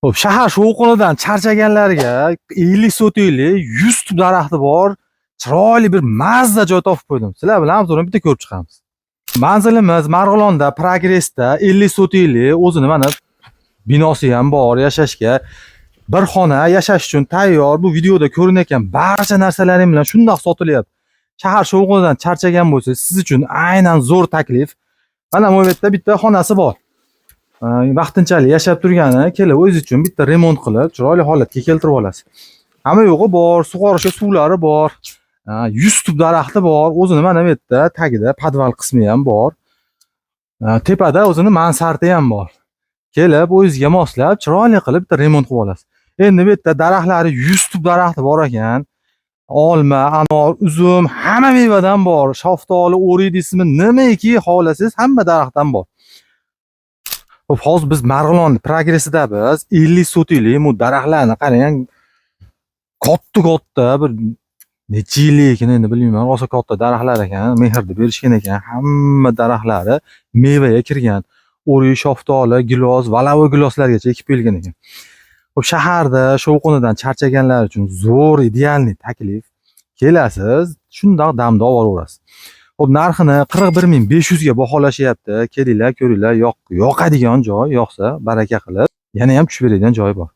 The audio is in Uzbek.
Xo'p, shahar shovqinidan charchaganlarga 50 sotikli 100 tup daraxti bor, chiroyli bir mazza joy topib qo'ydim. Sizlar bilan obzorni bitta ko'rib chiqamiz. Manzilimiz Marg'ilonda, Progressda 50 sotikli o'zini mana binosi ham bor yashashga. Bir xona yashash uchun tayyor. Bu videoda ko'rinayotgan barcha narsalaring bilan shundoq sotilyapti. Shahar shovqinidan charchagan bo'lsangiz, siz uchun aynan zo'r taklif. Mana bu yerda bitta xonasi bor. Vaqtinchalik yashab turgani kelib o'zingiz uchun bitta remont qilib, chiroyli holatga keltirib olasiz. Hamma yo'g'i bor, sug'orishga suvlari bor, 100 tup daraxti bor, o'zini mana bu yerda tagida podval qismi ham bor. Tepada o'zini mansardi ham bor. Kelib o'zingizga moslab, chiroyli qilib bitta remont qilib olasiz. Endi bu yerda daraxtlari 100 tup daraxti bor ekan. Olma, anor, uzum, hamma mevadan bor. Shaftoli, o'rik deysizmi, nimaiki xohlasangiz hamma daraxtdan bor. Xo'p, hozir biz Marg'ilon Progressida biz 50 sotikli bu daraxtlarni qarang, katta-katta bir necha yillikini endi bilmayman, rosa katta daraxtlar ekan, mehrni berishgan ekan. Hamma daraxtlari mevaga kirgan. O'rik, shaftoli, gilos, valavo giloslargacha ekib qo'yilgan ekan. Xo'p, shaharda shovqinidan charchaganlar uchun zo'r идеальный taklif. Kelasiz, shundoq damda olib olaverasiz. Xo'p, narxini 41 500 ga baholashyapti. Kelinglar, ko'ringlar, yoqadigan joy, yoqsa baraka qilib, yana ham tushib beradigan joyi bor.